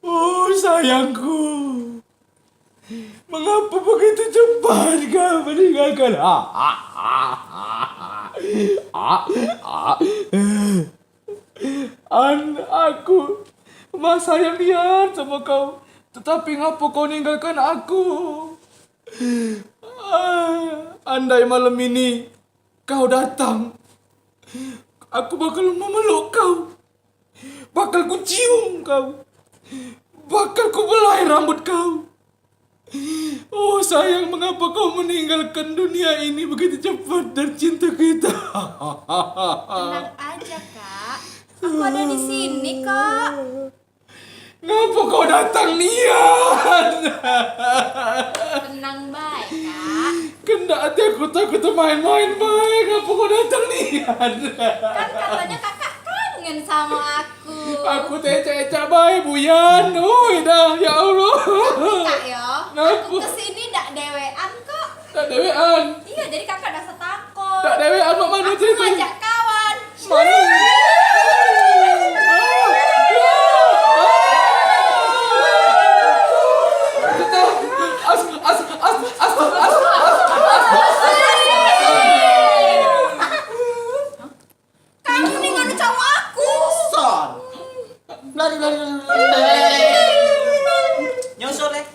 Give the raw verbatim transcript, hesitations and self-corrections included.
Oh, sayangku. Mengapa begitu cepat kau meninggalkan? An, aku masih sayang nian sama kau, tetapi ngapa kau ninggalkan aku? Ah, andai malam ini kau datang, aku bakal memeluk kau. Bakal ku cium kau. Bakal ku belai rambut kau. Oh sayang, mengapa kau meninggalkan dunia ini begitu cepat dan cinta kita? Tenang aja, Kak. Aku ada di sini kok. Ngapa kau datang nian? Tenang baik, Kak. Kendak ati aku takut main-main baik. Ngapa kau datang nian? Kan katanya Kakak kangen sama aku. Aku tecak-tecak baik, Buyan. Oi dah, ya Allah. Kak yo, aku kesini dak dewean kok. Dak dewean. Iya, jadi Kakak dak setangkol. Dak dewean mak mano cerita? Ngajak kawan. Mano? As, as, as, as, as, as, as. Kamu nih nganu cowok aku. Son. Lari, lari, lari, lari. Nyusul eh.